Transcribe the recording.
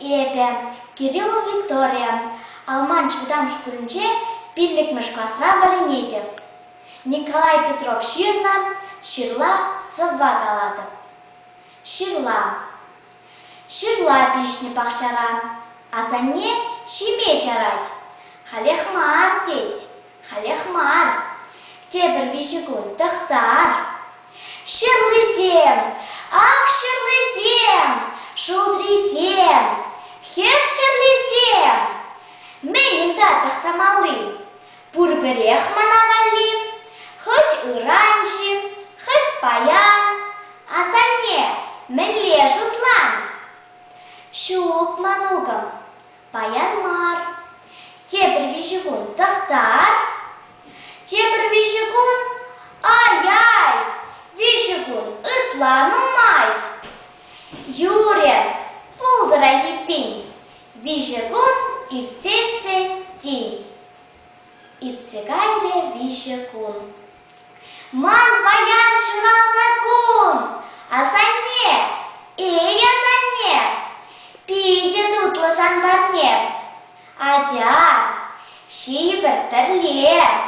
Эпӗ, Кириллова Виктория, Алманч вӑтам шкулӗнче пиллӗкмӗш класра вӗренетӗп. Николай Петров ҫырнӑ «Ҫырла» сӑвва калатӑп. Ҫырла. Ҫырла пиҫнӗ пахчара. Асанне ҫиме чарать. Халех мар, тет, халех мар. Тепӗр виҫӗ кун тӑхтар. Ҫырлисем, ах, ҫырлисем, шултрисем, хӗп-хӗрлисем. Мӗн унта тӑхтамалли? Пурпӗрех мана валли. Хӑть ыран-ши, хӑть паян. Асанне, мӗнле шутлан? Ҫук, мӑнукӑм, паян мар. Тепӗр виҫӗ кун тӑхтар. Тепӗр виҫӗ кун, ай-ай, виҫӗ кун ытла нумай. Юрӗ, пултӑрах эппин, виҫӗ кун иртсессӗн тин. Иртсе кайрӗ виҫӗ кун. Ман паян ҫуралнӑ кун! Асанне! Эй, асанне! Питӗ тутлӑ сан парне! Атя, ҫийӗпӗр пӗрле!